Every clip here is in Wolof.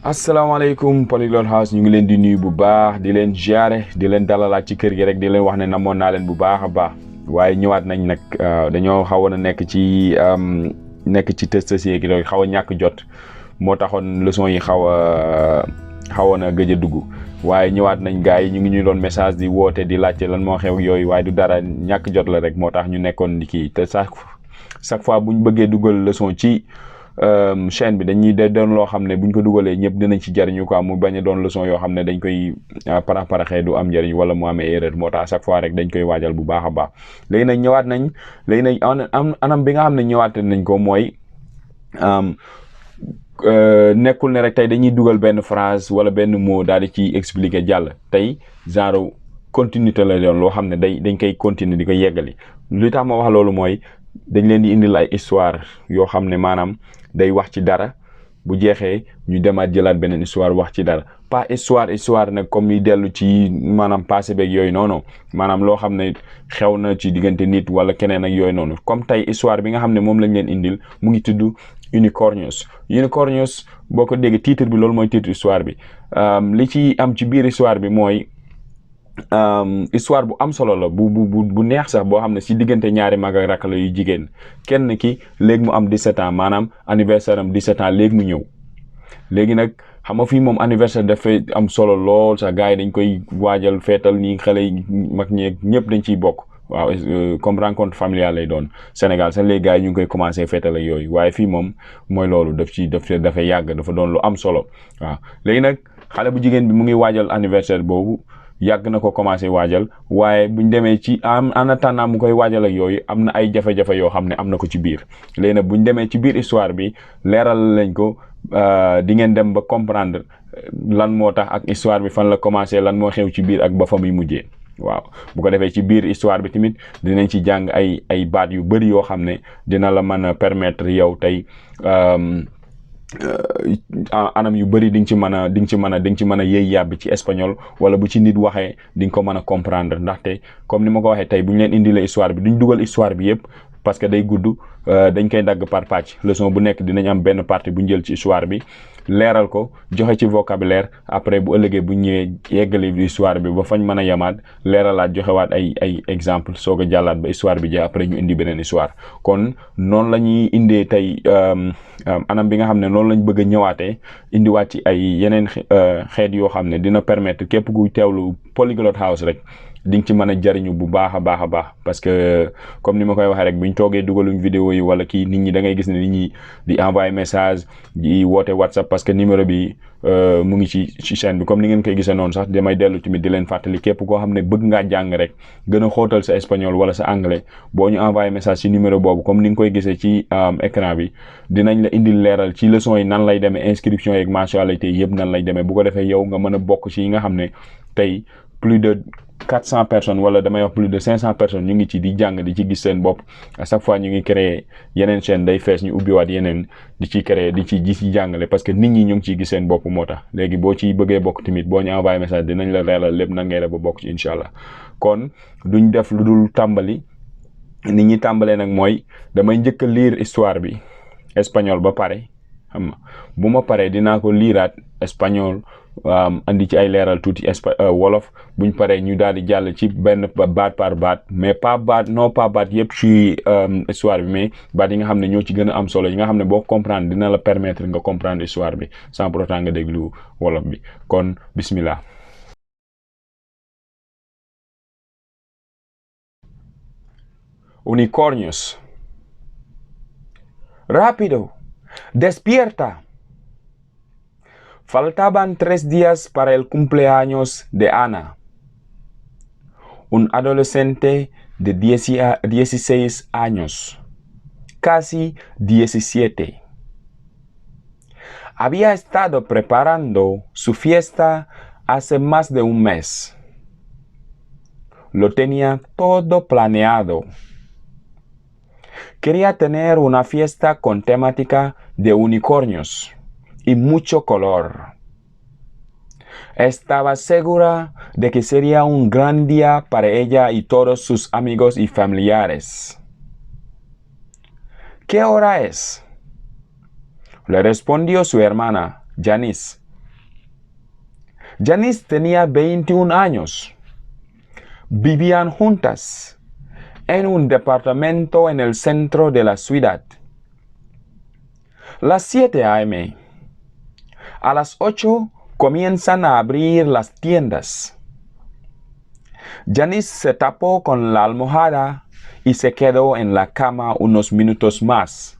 asalaamaaleykum PolyglotHouse ñu ngi leen di nuyu bu baax di leen jaare di leen dalalaat ci kër gi rek di leen wax ne namoon naa leen bu baax a baax waaye ñëwaat nañ nag dañoo xawoon a nekk ci test yi gi xaw a ñàkk jot moo taxoon leçon yi xawoon a gëj a dugg waaye ñëwaat nañ gars yi ñu ngi ñu doon message di woote di laajte lan moo xew yooyu waaye du dara ñàkk jot la rek moo tax ñu nekkoon di kii te chaque fois buñ bëggee dugal leçon ci chaîne bi dañuy doon loo xam ne buñ ko dugalee ñëpp dinañ ci jariñu quoi mu bañ a doon leçon yoo xam ne dañ koy paraxee du am njariñ wala mu amee erreur moo tax chaque fois rek dañ koy waajal bu baax a baax léegi nag ñëwaat nañ anam bi nga xam ne ñëwaate nañ ko mooy nekkul ne rek tey dañuy dugal benn phrase wala benn mot daal di ci expliquer jàll tey genre continuité la doon loo xam ne dañ koy continuer di ko yeggali li tax ma wax loolu mooy dañ leen di indil ay histoire yoo xam ne maanaam day wax ci dara bu jeexee ñu demaat jëlaat beneen histoire wax ci dara pas histoire nag comme yi dellu ci maanaam passé beeg yooyu noonu maanaam loo xam ne xew na ci diggante nit wala keneen ak yooyu noonu comme tey histoire bi nga xam ne moom lañ leen indil mu ngi tudd Unicornios boo ko déggee titre bi loolu mooy titre histoire bi li ci am ci biir histoire bi mooy histoire bu am solo la bu neex sax boo xam ne si diggante ñaari mag ak rakk la yu jigéen kenn ki léegi mu am 17 ans maanaam anniversaire am 17 ans léegi mu ñëw léegi nag xam nga fii moom anniversaire dafay am solo lool sax gars yi dañ koy waajal feetal nii xale yi mag ñeeg ñëpp dañ ciy bokk waaw comme rencontre familiale lay doon Sénégal sax léegi gars yi ñu ngi koy commencé feetal ak yooyu waaye fii moom mooy loolu dafay yàgg dafa doon lu am solo waaw léegi nag xale bu jigéen bi mu ngi waajal anniversaire boobu yàgg na ko commencé waajal waaye buñ demee ci en attendant mu koy waajal ak yooyu am na ay jafe-jafe yoo xam ne am na ko ci biir léegi nag buñ demee ci biir histoire bi leeral lañ ko di ngeen dem ba comprendre lan moo tax ak histoire bi fan la commencé lan moo xew ci biir ak ba fa muy mujjee waaw bu ko defee ci biir histoire bi tamit dinañ ci jàng ay baat yu bëri yoo xam ne dina la mën a permettre yow tey anam yu bëri di nga ci mën a yëy yàbbi ci espagnol wala bu ci nit waxee di nga ko mën a comprendre ndaxte comme ni ma ko waxee tey bu ñu leen indilee histoire bi duñ dugal histoire bi yëpp parce que day gudd dañ koy dagg par pàcc leçon bu nekk dinañ am benn partie bu ñu jël ci histoire bi leeral ko joxe ci vocabulaire après bu ëllëgee bu ñëwee yeggali histoire bi ba fañ mën a yemaat leeralaat joxewaat ay exemple soog a jàllaat ba histoire bi jeex après ñu indi beneen histoire kon noonu la ñuy indee tey anam bi nga xam ne noonu lañ bëgg a ñëwaatee indiwaat ci ay yeneen xeet yoo xam ne dina permettre képp ku teewlu PolyglotHouse rek di nga ci mën a jariñu bu baax a baax parce que comme ni ma koy waxee rek buñ toogee dugaluñ vidéo yi wala kii nit ñi da ngay gis ne nit ñi di envoyer message di woote WhatsApp parce que numéro bi mu ngi ci chaîne bi comme ni ngeen koy gisee noonu sax damay dellu tamit di leen fàttali képp koo xam ne bëgg ngaa jàng rek gën a xóotal sa espagnol wala sa anglais boo ñu envoyer message ci numéro boobu comme ni nga koy gisee ci écran bi dinañ la indil leeral ci leçon yi nan lay demee inscription yeeg mensualité yëpp nan lay demee bu ko defee yow nga mën a bokk ci yi nga xam ne tey plus de 400 personnes wala damay wax plus de 500 personnes ñu ngi ci di jàng di ci gis seen bopp à chaque fois ñu ngi créer yeneen chaîne day fees ñu ubbiwaat yeneen di ci créer di ci jàngale parce que nit ñi ñu ngi ciy gis seen bopp moo tax léegi boo ci bëggee bokk tamit boo ñu envoyé message dinañ la leeral lépp nan ngay def ba bokk ci incha allah kon duñ def lu dul tàmbali nit ñi tàmbalee nag mooy damay njëkk a lire histoire bi espagnol ba pare xam nga bu ma paree dinaa ko liiraat espagnol andi ci ay leeral tuuti wolof buñ paree ñu daal di jàll ci benn baat par baat mais pas baat yëpp ci histoire bi mais baat yi nga xam ne ñoo ci gën a am solo yi nga xam ne boo comprendre dina la permettre nga comprendre histoire bi sans pour autant nga déglu wolof bi kon bismillah. Unicornios. Rápido, despierta. Faltaban 3 días para el cumpleaños de Ana, un adolescente de 16 años, casi 17. Había estado preparando su fiesta hace más de un mes. Lo tenía todo planeado. Quería tener una fiesta con temática de unicornios y mucho color. Estaba segura de que sería un gran día para ella y todos sus amigos y familiares. ¿Qué hora es?, le respondió su hermana, Janice, Janice tenía 21 años. Vivían juntas en un departamento en el centro de la ciudad. Las 7 a.m. A las 8 comienzan a abrir las tiendas. Janice se tapó con la almohada y se quedó en la cama unos minutos más.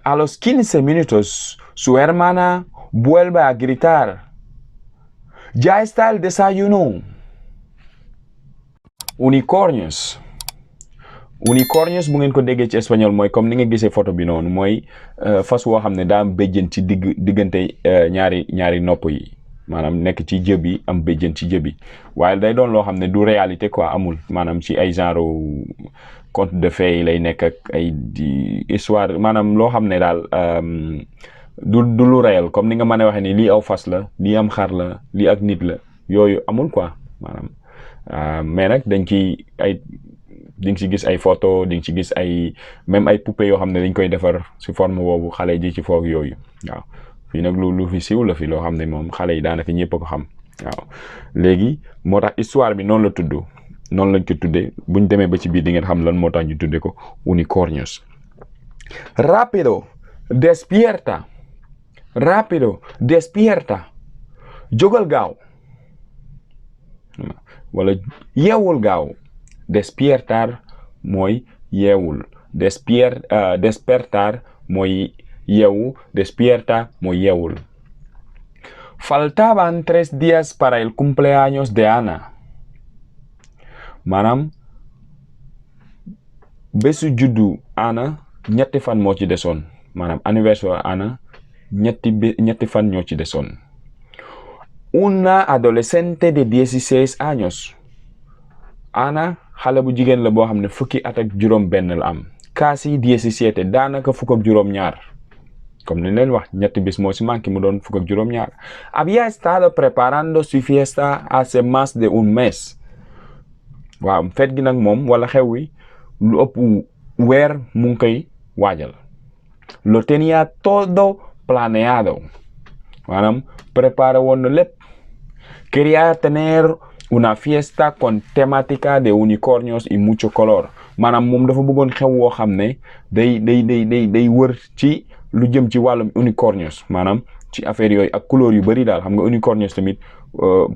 A los 15 minutos, su hermana vuelve a gritar: ¡Ya está el desayuno! Unicornios. Unicornios bu ngeen ko déggee ci espagnol mooy comme ni nga gisee photo bi noonu mooy fas woo xam ne daa am béjjën ci diggante ñaari nopp yi maanaam nekk ci jëb yi am béjjën ci jëb yi waaye day doon loo xam ne du réalité quoi amul maanaam ci ay genre conte de fées yi lay nekk ak ay di histoire maanaam loo xam ne daal du lu réel comme ni nga mën a waxee ni lii aw fas la lii am xar la lii ak nit la yooyu amul quoi maanaam mais nag dañ ci ay di nga ci gis ay photo di nga ci gis ay même ay poupées yoo xam ne dañ koy defar ci forme boobu xale ji ci foog yooyu waaw fii nag lu fi siiw la fi loo xam ne moom xale yi daanaka ñëpp a ko xam waaw léegi moo tax histoire bi noonu la tudd noonu lañ ko tuddee buñ demee ba ci biir di ngeen xam lan moo tax ñu tuddee ko unicornios. Rápido despierta, rápido despierta, jógal gaaw wala yeewul gaaw. Despiertar mooy yeewul despertar mooy yeewu despierta mooy yeewul. Faltaban 3 días para el cumpleaños de Ana. maanaam bésu juddu Ana ñetti fan moo ci desoon maanaam anniversaire Ana ñetti fan ñoo ci desoon. Una adolescente de 16 años. Ana xale bu jigéen la boo xam ne fukki at ak juróom benn la am casi 17 daanaka fukk ak juróom ñaar comme ni leen wax ñetti bis moo si manqué mu doon fukk ak juróom ñaar. Había estado preparando su fiesta hace más de un mes. waaw feet gi nag moom wala xew wi lu ëpp weer mu ngi koy waajal. Lo tenía todo planeado maanaam préparé woon na lépp. Quería tener una fiesta con temática de unicornios y mucho color maanaam moom dafa bëggoon xew woo xam ne day wër ci lu jëm ci wàllum unicornios maanaam ci affaire yooyu ak couleur yu bari daal xam nga unicornios tamit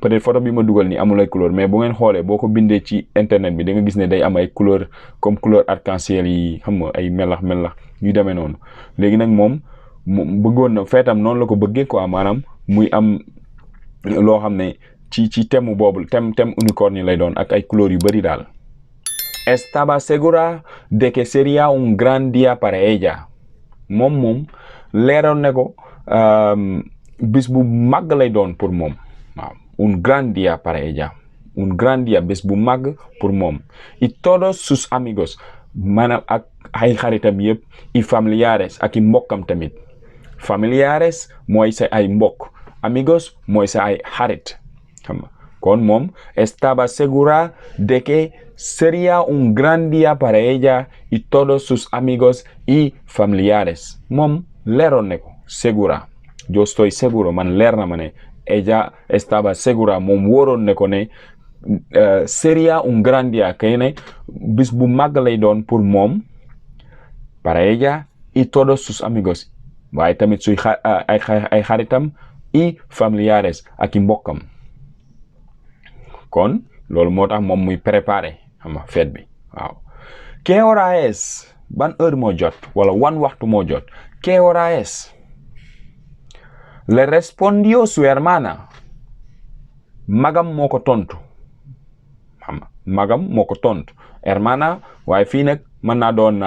peut-être photo bi ma dugal ni amul ay couleur mais bu ngeen xoolee boo ko bindee ci internet bi da nga gis ne day am ay couleur comme couleur arc-en-ciel yi xam nga ay melax yu demee noonu. léegi nag moom bëggoon na feetam noonu la ko bëggee quoi maanaam muy am loo xam ne ci thème boobu thème unicornio lay doon ak ay couleurs yu bari daal. Estaba segura de que sería un gran día para ella. moom leeroon ne ko bis bu màgg lay doon pour moom waaw un gran día para ella un gran día bis bu màgg pour moom. Y todos sus amigos maanaam ak ay xaritam yëpp y familiares ak i mbokkam tamit. Familiares mooy sa ay mbokk amigos mooy sa ay xarit. Con moom estaba segura de que sería un gran día para ella y todos sus amigos y familiares. Moom leeroon ne ko segura yo estoy seguro man leer na ma ne ella estaba segura moom wóoroon ne ko ne sería un gran día kay ne bis bu màgg lay doon pour moom para ella y todos sus amigos waaye tamit suy ay xaritam y familiares ak i mbokkam. kon loolu moo tax moom muy préparé xam nga fête bi waaw. ¿Qué hora es? ban heure moo jot wala wan waxtu moo jot. ¿Qué hora es? Le respondió su hermana. magam moo ko tontu xam nga magam moo ko tontu hermana waaye fii nag mën naa doon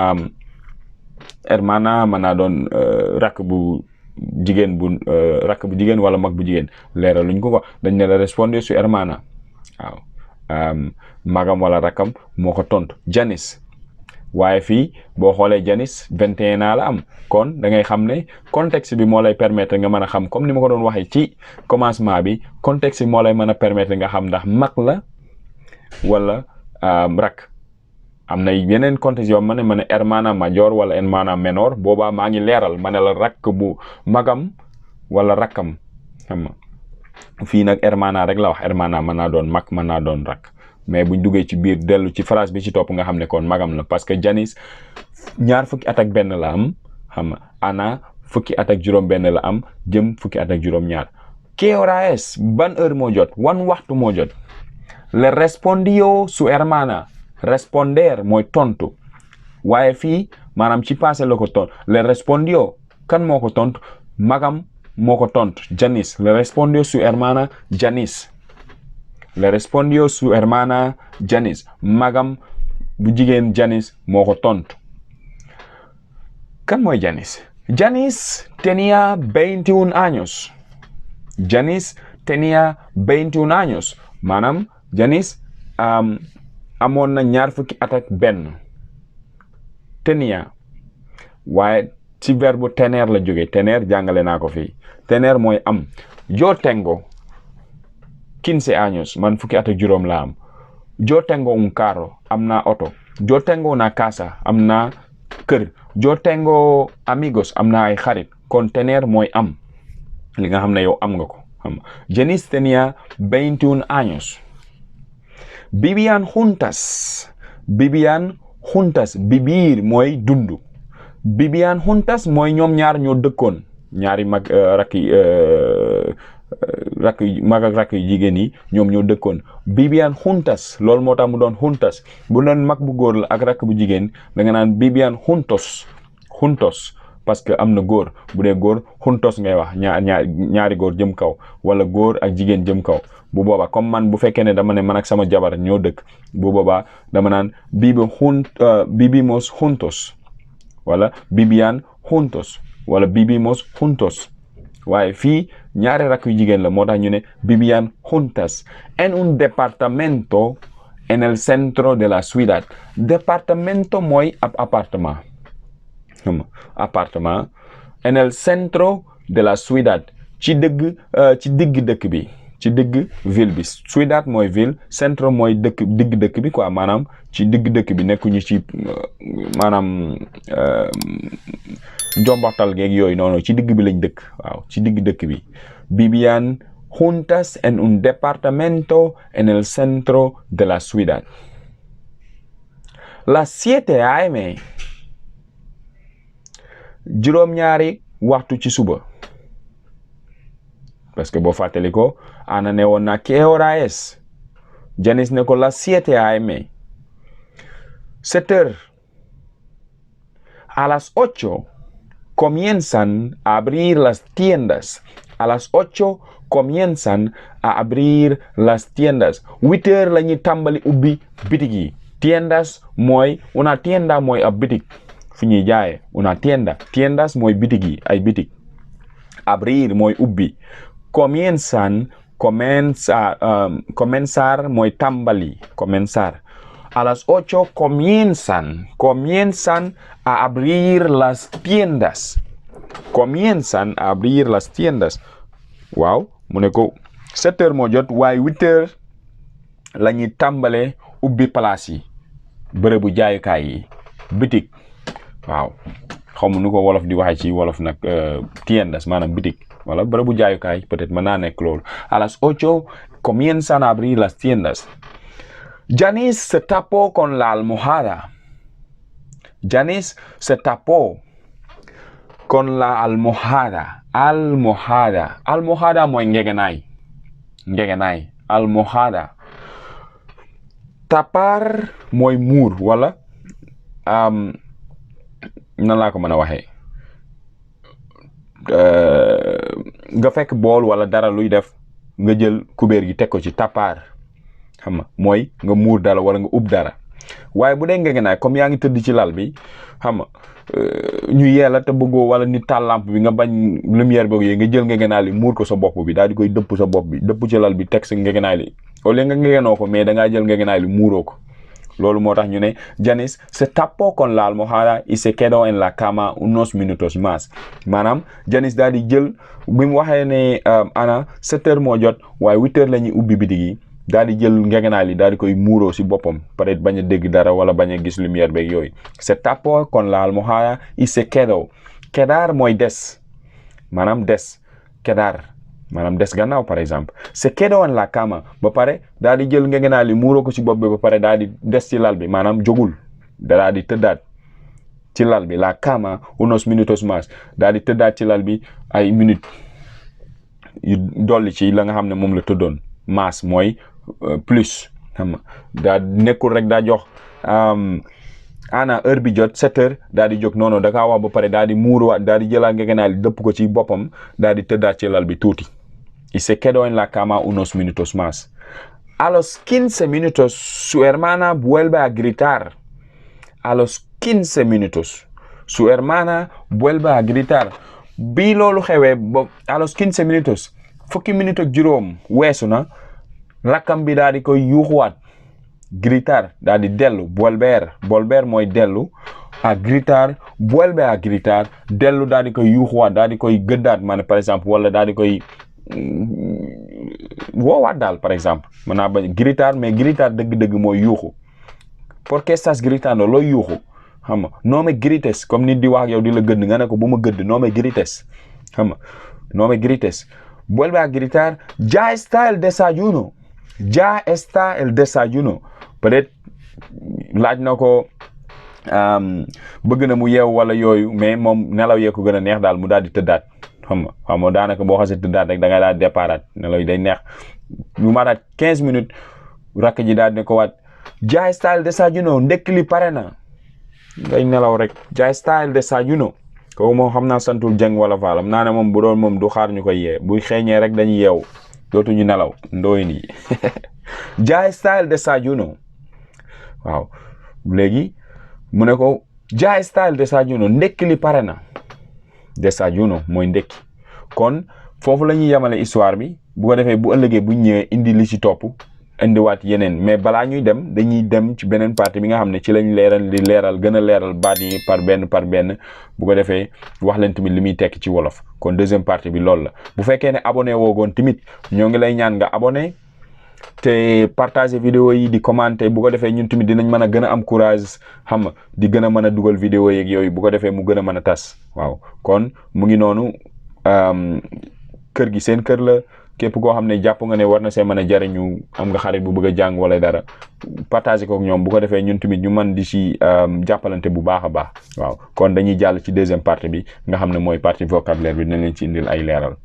hermana mën naa doon rakk bu jigéen wala mag bu jigéen leeral luñ ko dañ ne la respondió su hermana waaw magam wala rakam moo ko tontu. Janice waaye fii boo xoolee Janice 21 ans la am kon da ngay xam ne contexte bi moo lay permettre nga mën a xam comme ni ma ko doon waxee ci commencement bi contexte bi moo lay mën a permettre nga xam ndax mag la wala rak. am na yeneen contexte yoo ma ne hermana mayor wala hermana menor boobaa maa ngi leeral ma ne la rakk bu magam wala rakkam xam nga fii nag hermana rek la wax hermana mën naa doon mag mën naa doon rak mais buñ duggee ci biir dellu ci phrase bi ci topp nga xam ne kon magam la parce que Janice ñaar fukki at ak benn la am xam nga Ana fukki at ak juróom benn la am jëm fukki at ak juróom ñaar. ¿Qué hora es? Ban heure moo jot wan waxtu moo jot. Le respondió su hermana. Responder mooy tontu waaye fii maanaam ci passé la ko tontu le respondió kan moo ko tontu magam moo ko tontu Janice. Le respondió su hermana Janice. Le respondió su hermana Janice. Magam bu jigéen Janice moo ko tontu. kan mooy Janice? Janice tenía 21 años. Janice tenía 21 años maanaam Janice amoon na ñaar fukki at ak benn. Tenía waaye ci verbe tener la jóge tener jàngale naa ko fii tener mooy am. Yo tengo 15 años man fukki at ak juróom la am. Yo tengo un carro am naa oto. Yo tengo una casa am naa kër. Yo tengo amigos am naa ay xarit kon tener mooy am li nga xam ne yow am nga ko xam. Janice tenía 21 años. Vivían juntas. Vivían juntas. Vivir mooy dundu. Vivían juntas mooy ñoom ñaar ñoo dëkkoon ñaari mag mag ak rakk yu jigéen yi ñoom ñoo dëkkoon. Vivían juntas loolu moo tax mu doon juntas bu doon mag bu góor la ak rakk bu jigéen da nga naan vivían juntos parce que am na góor bu dee góor juntos ngay wax ñaari góor jëm kaw wala góor ak jigéen jëm kaw. bu boobaa comme man bu fekkee ne dama ne man ak sama jabar ñoo dëkk bu boobaa dama naan vivimos juntos wala vivían juntos wala vivimos juntos waaye fii ñaari rakk yu jigéen la moo tax ñu ne vivían juntas en un departamento en el centro de la ciudad. Departamento mooy ab appartement en el centro de la ciudad ci digg dëkk bi ci digg ville bi. Ciudad mooy ville centro mooy digg dëkk bi quoi maanaam ci digg dëkk bi nekkuñu ci maanaam njombaxtal geeg yooyu noonu ci digg bi lañ dëkk waaw ci digg dëkk bi. Vivían juntas en un departamento en el centro de la ciudad. Las 7 a.m. juróom-ñaari waxtu ci suba parce que boo fàttali ko Ana ne woon na ¿qué hora es? Janice ne ko las 7 a.m. 7 heures. A las 8 comienzan a abrir las tiendas. A las 8 comienzan a abrir las tiendas. 8 heures la ñuy tàmbali ubbi bitig yi. Tiendas mooy una tienda mooy ab bitig fi ñuy jaaye una tienda. Tiendas mooy bitig yi ay bitig. Abrir mooy ubbi. Comenzar mooy tàmbali. Comenzar. A las 8 comienzan a abrir las tiendas. Comienzan a abrir las tiendas. waaw mu ne ko 7 heures moo jot waaye 8 heures la ñuy tàmbale ubbi place yi bërëbu jaayukaay yi bitik waaw xaw ma nu ko wolof di waxee ci wolof nag tiendas maanaam bitik wala bërëbu jaayukaay peut-être mën naa nekk loolu. A las 8 comienzan a abrir las tiendas. Janice se tapó con la almohada. Janice se tapó con la almohada. Almohada mooy ngegenaay. Almohada. Tapar mooy muur wala nan laa ko mën a waxee nga fekk bool wala dara luy def nga jël kubéer gi teg ko ci tapar xam nga mooy nga muur dara wala nga ub dara waaye bu dee ngegenaay comme yaa ngi tëdd ci lal bi xam nga ñu yeela te bëggoo wala ni taal lampe bi nga bañ lumière boog yee nga jël ngegenaay li muur ko sa bopp bi daal di koy dëpp sa bopp bi dëpp ci lal bi teg sa ngegenaay li au lieu nga ngegenoo ko mais da ngaa jël ngegenaay li muuroo ko loolu moo tax ñu ne Janice se tapó con la almohada y se quedó en la cama unos minutos más maanaam Janice daal di jël bi mu waxee ne Ana 7 heures moo jot waaye 8 heures la ñuy ubbi bitig yi daal di jël ngegenaay li daal di koy muuroo si boppam peut-être bañ a dégg dara wala bañ a gis lumière beeg yooyu. Se tapó con la almohada y se quedó. Quedar mooy des maanaam des. Quedar maanaam des gannaaw par exemple. se quedó en la cama ba pare daal di jël ngegenaay li muuroo ko ci bopp bi ba pare daal di des ci lal bi maanaam jógul daal di tëddaat ci lal bi la cama unos minutos más daal di tëddaat ci lal bi ay minutes yu dolli ci la nga xam ne moom la tëddoon más mooy plus xam nga daa nekkul rek daa jox ana heure bi jot 7 heures daal di jóg noonu da kaa wax ba pare daal di muuruwaat daal di jëlaat ngegenaay li dëpp ko ci boppam daal di tëddaat ci lal bi tuuti. y se quedó en la cama unos minutos más. a los 15 minutos su hermana vuelve a gritar. a los 15 minutos su hermana vuelve a gritar. bi loolu xewee ba a los 15 minutos fukki minute ak juróom weesu na rakkam bi daal di koy yuuxuwaat gritar daal di dellu volver mooy dellu a gritar vuelve a gritar dellu daal di koy yuuxuwaat daal di koy gëddaat maanaam par exemple wala daal di koy woowaat daal par exemple mën naa bañ gritar mais gritar dëgg-dëgg mooy yuuxu. ¿por qué estás gritando looy yuuxu xam nga no me grites comme nit di wax ak yow di la gëdd nga ne ko bu ma gëdd no me grites xam nga no me grites. vuelve a gritar ya está el desayuno. ya está el desayuno. peut-être laaj na ko bëgg na mu yeew wala yooyu mais moom nelaw yee ko gën a neex daal mu daal di tëddaat xam nga daanaka boo xasee tëddaat rek da ngay daal di déparaat nelaw yi day neex lu mataat 15 minutes rakk ji daal di ko waat ya está el desayuno ndekki li pare na ngay nelaw rek ya está el desayuno. kooku moom xam naa santul jeng wala faalam naa ne moom bu doon moom du xaar ñu koy yee buy xeeñee rek dañuy yeew dootuñu nelaw ndooy nii ya está el desayuno. waaw léegi mu ne ko ya está el desayuno ndekki li pare na. desayuno mooy ndekki kon foofu la ñuy yemale histoire bi bu ko defee bu ëllëgee bu ñëwee indi li ci topp indiwaat yeneen mais balaa ñuy dem dañuy dem ci beneen partie bi nga xam ne ci lañ leeral gën a leeral baat yi par benn bu ko defee wax leen tamit li muy tekki ci wolof kon deuxième partie bi loolu la. bu fekkee ne abonné woogoon tamit ñoo ngi lay ñaan nga abonné te partager vidéo yi di commenter bu ko defee ñun tamit dinañ mën a gën a am courage xam nga di gën a mën a dugal vidéo yeeg yooyu bu ko defee mu gën a mën a tas. waaw kon mu ngi noonu kër gi seen kër la. képp koo xam ne jàpp nga ne war na see mën a jariñu am nga xarit bu bëgg a jàng wala dara partager ko ak ñoom bu ko defee ñun tamit ñu mën di ci jàppalante bu baax a baax. waaw kon dañuy jàll ci deuxième partie bi nga xam ne mooy partie vocabulaire bi dinañ leen ci indil ay leeral.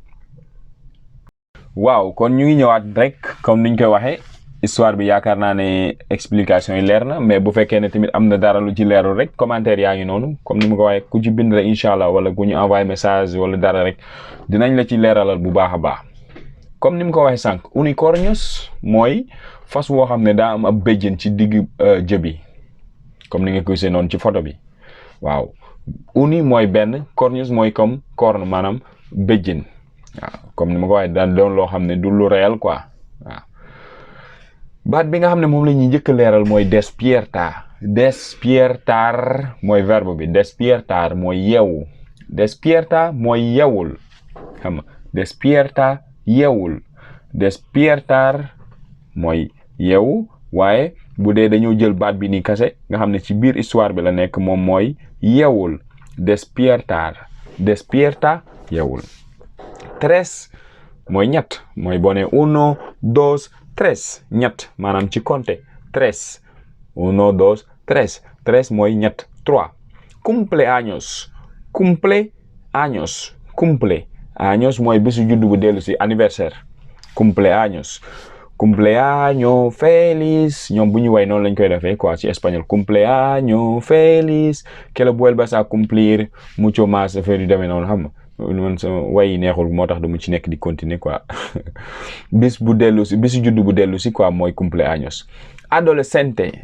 waaw kon ñu ngi ñëwaat rek comme niñ koy waxee histoire bi yaakaar naa ne explication yi leer na mais bu fekkee ne tamit am na dara lu ci leerul rek commentaire yaa ngi noonu comme ni ma ko waxee ku ci bind rek incha allah wala ku ñu envoyé message wala dara rek dinañ la ci leeralal bu baax a baax. comme ni mu ko waxee sànq unicornios mooy fas woo xam ne daa am ab béjjën ci digg jëbi comme ni nga ko gisee noonu ci photo bi waaw uni mooy benn cornios mooy comme corne maanaam béjjën waaw comme ni ma ko waxee daan doon loo xam ne du lu réel quoi waaw. baat bi nga xam ne moom la ñuy njëkk a leeral mooy despierta. despiertar mooy verbe bi despiertar mooy yeewu. despierta mooy yeewul xam nga despierta yeewul. despiertar mooy yeewu waaye bu dee dañoo jël baat bi ni kase nga xam ne ci biir histoire bi la nekk moom mooy yeewul. despiertar despierta yeewul. tres mooy ñett mooy boo nee 1 2 3 ñett maanaam ci compter 3 1 2 3 3 mooy ñett 3. cumpleaños cumpleaños cumpleaños mooy bisu juddu bu dellu si anniversaire. cumpleaños cumpleaños feliz ñoom bu ñu way noonu lañ koy defee quoi ci espagnol cumpleaños feliz que lo vuelvas a cumplir mucho más affaire yu demee noonu xam nga man sama way neexul moo tax du mu ci nekk di continuer quoi bis bu dellu si bisu juddu bu dellu si quoi mooy cumpleaños.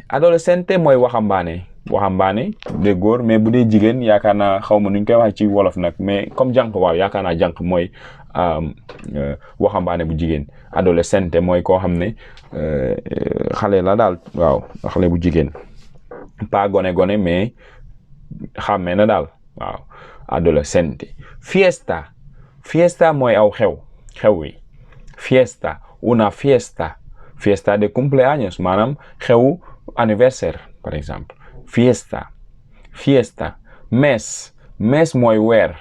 adolescente mooy waxambaane de góor mais bu dee jigéen yaakaar naa xaw ma nuñ koy wax ci wolof nag mais comme jànq waaw yaakaar naa jànq mooy waxambaane bu jigéen. adolescente mooy koo xam ne xale la daal waaw xale bu jigéen pas gone mais xàmmee na daal waaw adolescente. fiesta mooy aw xew wi. una fiesta de cumpleaños maanaam xewu anniversaire par exemple. fiesta mes mooy weer.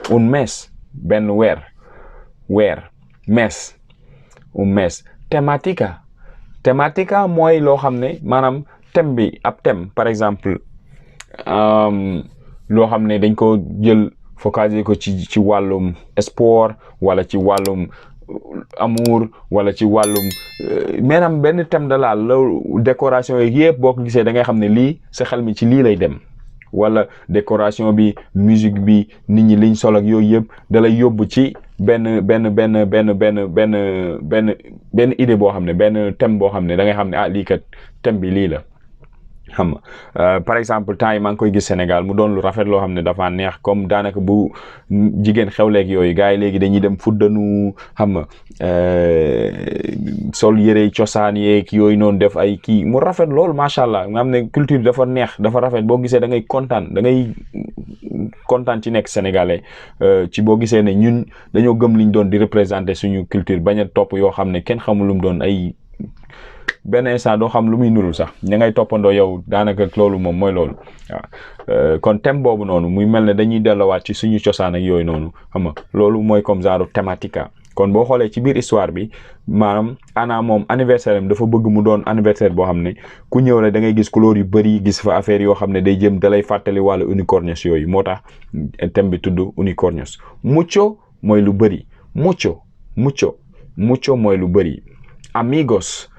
un mes benn weer. weer. Mes, un mes. Temática mooy loo xam ne maanaam thème bi ab thème par exemple loo xam ne dañ ko jël focaliser ko ci wàllum sport wala ci wàllum amour wala ci wàllum maanaam benn thème da laal la décoration yi yëpp boo ko gisee da ngay xam ne lii sa xel mi ci lii lay dem wala décoration bi musique bi nit ñi liñ sol ak yooyu yëpp da lay yóbbu ci benn idée boo xam ne benn thème boo xam ne da ngay xam ne ah lii kat thème bi lii la xam nga par exemple temps yi maa ngi koy gis Sénégal mu doon lu rafet loo xam ne dafa neex comme daanaka bu jigéen xewleeg yooyu gars yi léegi dañuy dem fuddanu xam nga sol yëre cosaan yeeg yooyu noonu def ay kii mu rafet loolu macha allah nga xam ne culture bi dafa neex dafa rafet boo gisee da ngay kontaan ci nekk sénégalais ci boo gisee ne ñun dañoo gëm liñ doon di représenter suñu culture bañ a topp yoo xam ne kenn xamul lu mu doon ay benn instant doo xam lu muy nurul sax ña ngay toppandoo yow daanaka loolu moom mooy loolu waaw kon thème boobu noonu muy mel ne dañuy delluwaat ci suñu cosaan ak yooyu noonu xam nga loolu mooy comme genre thématica kon boo xoolee ci biir histoire bi maanaam Aana moom anniversaire am dafa bëgg mu doon anniversaire boo xam ne ku ñëw rek da ngay gis couleur yu bëri gis fa affaire yoo xam ne day jëm dalay fàttali wàllu unicornios yooyu moo tax thème bi tudd unicornios. Mucho mooy lu bëri mucho mooy lu bëri. Amigos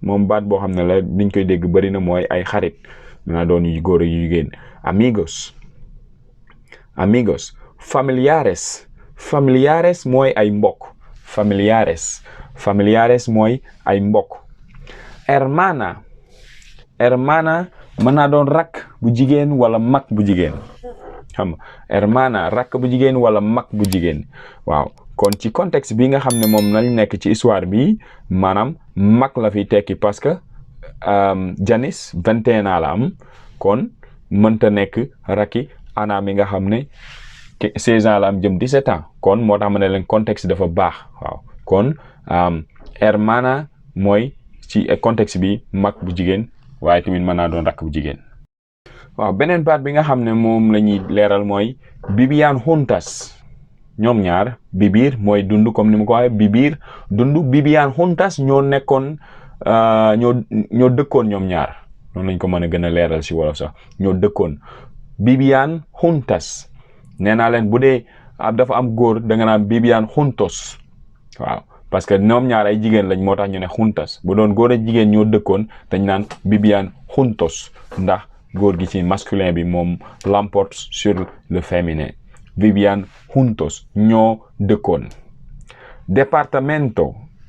moom baat boo xam ne la niñ koy dégg bëri na mooy ay xarit dina doon yu góor yu jigéen. Amigos. Familiares mooy ay mbokk. Familiares mooy ay mbokk. Hermana mën naa doon rakk bu jigéen wala mag bu jigéen xam nga hermana rakk bu jigéen wala mag bu jigéen waaw kon ci contexte bi nga xam ne moom lañ nekk ci histoire bi maanaam mag la fi tekki parce que Janice 21 ans la am kon mënta nekk rakki Aana mi nga xam ne 16 ans la am jëm 17 ans kon moo tax ma ne leen contexte dafa baax waaw kon hermana mooy ci contexte bi mag bu jigéen waaye tamit mën naa doon rakk bu jigéen. waaw beneen baat bi nga xam ne moom la ñuy leeral mooy vivían juntas ñoom ñaar vivir mooy dund comme ni ma ko waxee vivir dund vivían juntas ñoo nekkoon ñoo dëkkoon ñoom ñaar noonu lañ ko mën a gën a leeral si wolof sax ñoo dëkkoon vivían juntas nee naa leen bu dee dafa am góor da nga naan vivían juntos waaw parce que ñoom ñaar ay jigéen lañ moo tax ñu ne juntas bu doon góor ak jigéen ñoo dëkkoon dañ naan vivían juntos ndax góor gi ci masculin bi moom l'emporte sur le féminin. Vivían juntos ñoo dëkkoon.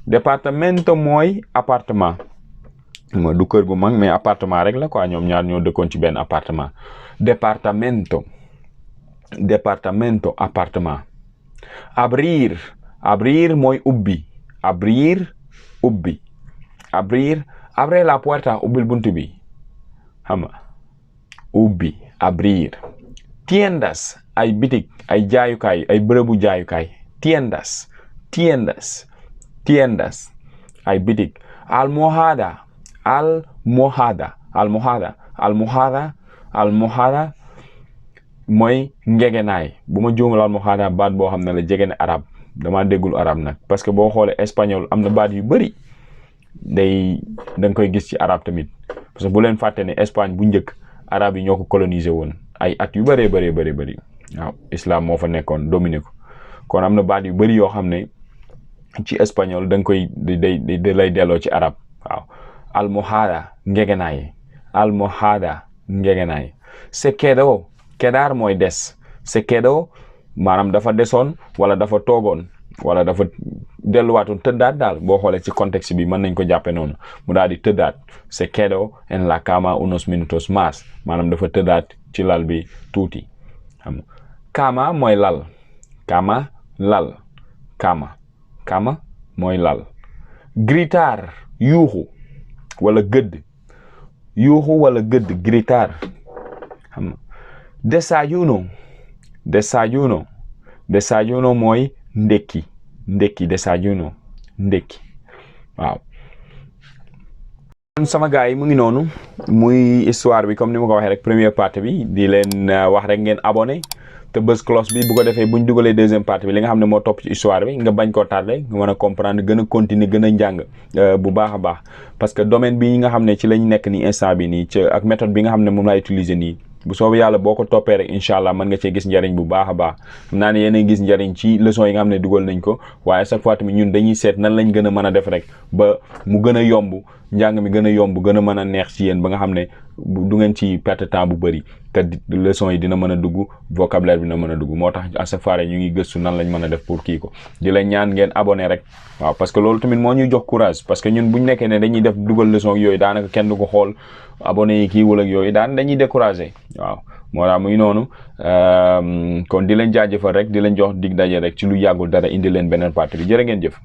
Departamento mooy appartement mooy du kër gu mag mais appartement rek la quoi ñoom ñaar ñoo dëkkoon ci benn appartement. Departamento appartement. Abrir mooy ubbi. Abre la puerta ubbil buntu bi xam nga ubbi abrir. Tiendas ay bitik ay jaayukaay ay bërëbu jaayukaay tiendas ay bitik. Almohada mooy ngegenaay bu ma juumul almohada baat boo xam ne la jege na arab dama déggul arab nag parce que boo xoolee espagnol am na baat yu bëri da nga koy gis ci arab tamit parce que bu leen fàtte ne Espagne bu njëkk arab yi ñoo ko colonisé woon ay at yu bëree bëri waaw islam moo fa nekkoon dominé ko kon am na baat yu bëri yoo xam ne ci espagnol da nga koy da lay delloo ci arab waaw. Almohada ngegenaay. Se quedar mooy des. Se quedó maanaam dafa desoon wala dafa toogoon wala dafa delluwaatoon tëddaat daal boo xoolee ci contexte bi mën nañ ko jàppe noonu mu daal di tëddaat. Se quedó en la cama unos minutos más maanaam dafa tëddaat ci lal bi tuuti xam nga. Cama mooy lal. Cama mooy lal. Gritar yuuxu wala gëdd. Gritar xam nga. Desayuno mooy ndekki desayuno ndekki waaw. sama gars yi mu ngi noonu muy histoire bi comme ni ma ko waxee rek première partie bi di leen wax rek ngeen abonné te bës cloche bi bu ko defee buñ dugalee deuxième partie bi li nga xam ne moo topp ci histoire bi nga bañ koo tardé nga mën a comprendre gën a continuer gën a njàng bu baax a baax parce que domaine bi nga xam ne ci lañ nekk nii instant bi nii ak méthode bi nga xam ne moom laa utiliser nii bu soobee yàlla boo ko toppee rek incha allah mën nga cee gis njariñ bu baax a baax xam naa ne yéen a gis njariñ ci leçon yi nga xam ne dugal nañ ko waaye chaque fois tamit ñun dañuy seet nan lañ gën a mën a def rek ba mu gën a yomb njàng mi gën a yomb gën a mën a neex ci yéen ba nga xam ne du ngeen ci perte temps bu bëri te leçon yi dina mën a dugg vocabulaire bi dina mën a dugg moo tax à chaque fois ñu ngi gëstu nan lañ mën a def pour kii ko di la ñaan ngeen abonné rek waaw parce que loolu tamit moo ñuy jox courage parce que ñun buñ nekkee ne dañuy def dugal leçon yooyu daanaka kenn du ko xool abonné yi kii wala yooyu dañuy découragé waaw moo tax muy noonu kon di leen jaajëfal rek di leen jox dig daje rek ci lu yàggul dara indi leen beneen partie bi jërë ngeen jëf